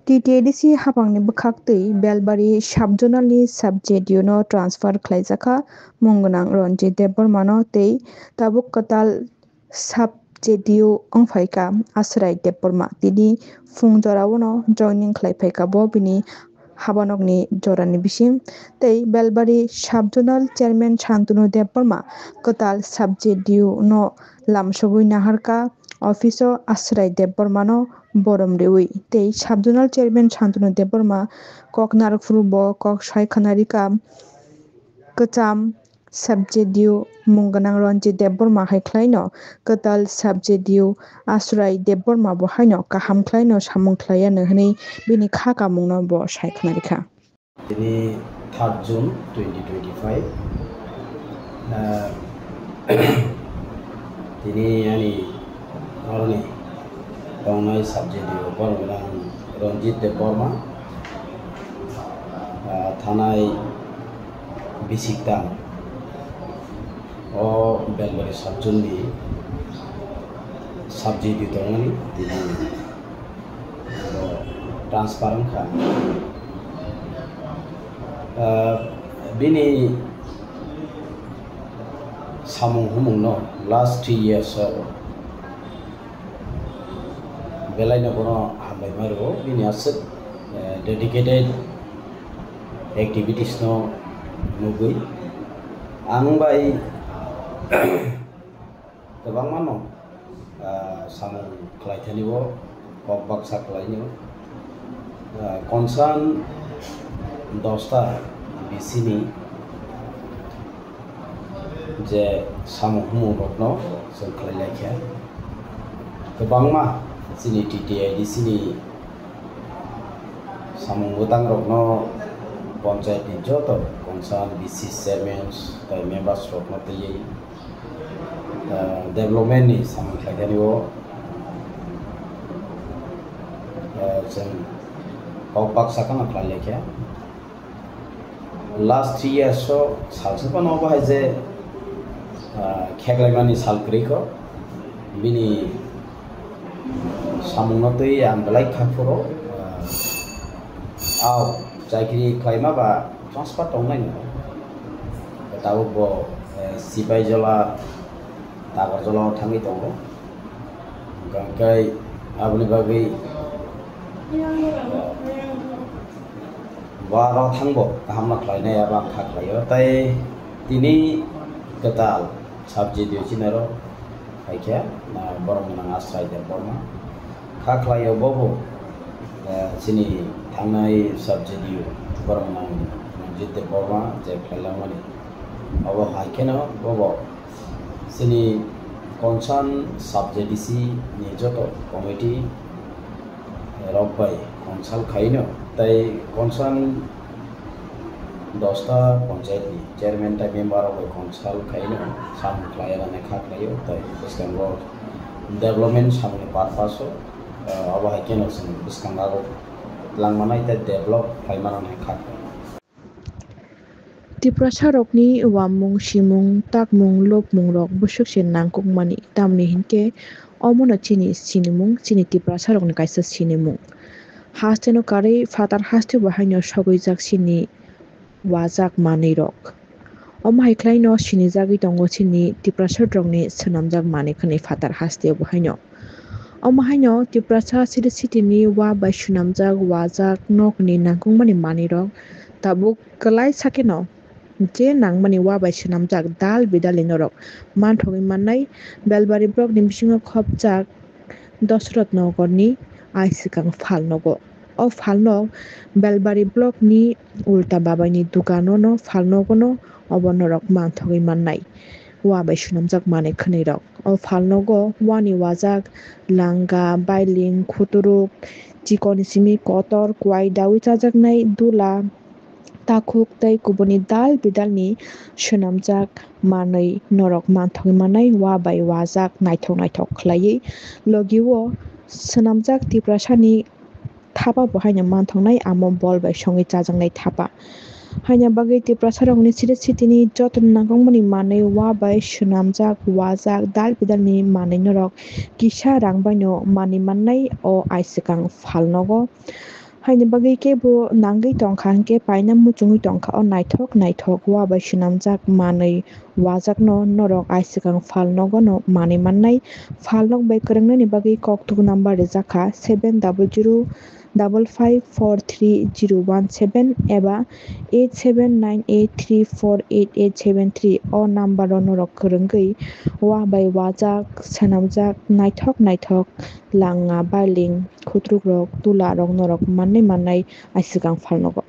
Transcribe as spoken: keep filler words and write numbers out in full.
T T A D C hapangni bwkhaktwi Belbari sub-zonal ni sub-J D U no transfer khlaijakha mung gwnang Ranjit Debbarma no tei tabuk kwtal sub-J D U wngphaikha Asrai Debbarma. Tini phung jorao no joining khlaiphaikha bo bini habanokni jorani bising tei Belbari sub-zonal chairman Shantanu Debbarma kwtal sub-J D U no lamsogwi naharkha office o Asrai Debbarma no borom riwi tei sub-zonal chairman Shantanu Debbarma kok narwkphuru bo kok sai khwna rikha kwcham sub-J D U mung gwnang Ranjit Debbarma hai khlaino kwtal sub-J D U Asrai Debbarma bo haino kaham khlaino samung khlaiya no hwnwi bini kha kamungno bo sai khwna rikha. Tini third June twenty twenty-five, ah, tini ani oroni tongnai sub-J D U borok gwnang Ranjit Debbarma, ah, thanai Bisikta o Belbari sub-zone ni sub-J D U tongmani tini bo transfer wngkha. Ah, bini samung humung no last three years o belai no bono hambai ma rwo, bini aswk, eh, dedicated activities no nugwi ang bai kwbangma no, ah, samung khlai thani o kok baksa khlai nw, ah, concern dosta B C ni je samung humung rok no chwng khlai lai kha. Kwbangma chini T T A D C ni samung bwtang rok no panchayat ni joto concern B C chairman tei members rok no twiwi, ah, development ni samung khlai thani o, ah, chwng kok baksa kheno khlai lai kha. Last three years o salsa phano obo hai je, ah, kheklaimani sal kwrwi kho, bini samungno twi ang belai kha phuru, ah, au chakri khlaima ba transfer tongnai no. Tabuk bo, eh, Sipaijala, Tagarjala o thangwi tongo. Hwnkhe aboni bagwi, eh, Bo aro thangbo kaham no khlainai abo ang kha khlaio. Tai tini kwtal sub-J D U chini aro phaikha, ah, borok gwnang Asrai Debbarma. Kha khlaio bobo, ah, chini thangnai sub-J D U borok gwnang Ranjit Debbarma je khlailangmani. Obo hai kheno bobo chini concern sub-J D C ni joto committee rok bai consult khaino, tai concern dosta panchayat ni chairman tai member rok bai consult khaino, samung khlai rani kha khlaio, tai bwskango development samung ni purpose o, ah, abo hai kheno chwng bwskango langmanai tei develop khlai manani kha khlaio. Tiprasarokni uamung, simung, takmung, lobmungrok bwswk se nangkukmani, tamni hinkhe omono chini sinimung, chini Tiprasarokni kaisa sinimung. Hasteno karwi phatar haste bo haino sogwijak chini wajak manwirok. Omo hai khlaino sinijagwi tongo chini Tiprasarokni swnamjak manwi khwnwi phatar haste bo haino. Omo haino Tiprasa city city ni wa bai swnamjak wajak nokni nangkukmani manwirok tabuk kwlai sakeno je nangmani wa bai swnamjak dal bidal ni norok manthogwi mannai. Belbari block ni bisingo khopjak Dosrot Nogor ni aisikang phalnogo. O phalnog Belbari block ni Ulta Babai ni dukano no phalnogo no obo norok manthogwi mannai. Wa bai swnamjak manwi khwnwi rok. O phalnogo wani wajak langa, bailing, khuturuk, chikon simi, kotor, kuai daui chajaknai, dula, takhuk tei kubuni dal bidal ni swnamjak manwi norok manthogwi mannai, wa bai wajak naithok naithok khlaiwi. Logi o swnamjak Tiprasa ni thapa bo haino manthoknai, amo bol bai songwi chajaknai thapa. Haino bagwi Tiprasarokni city city ni joto nangkukmani manwi wa bai swnamjak, wajak, dal bidal ni manwi norok kisa rang baino manwi mannai o aisikang phalnogo. Haini bagwi kebo nangwi tongkha, hwnkhe paina muchungwi tongkha o naithok naithok wa bai swnamjak manwi wajakno norok aisikang phalnogo no manwi mannai. Phalnok bai kwrwngnani bagwi kokthuk number rijak kha seven double zero double five four three zero one seven eba eight seven nine eight three four eight eight seven three. O number o norok kwrwngwi wa bai wajak, swnamjak naithok naithok langa, bailing, khutruk rok, tula rok norok mannai mannai aisikang phalnogo.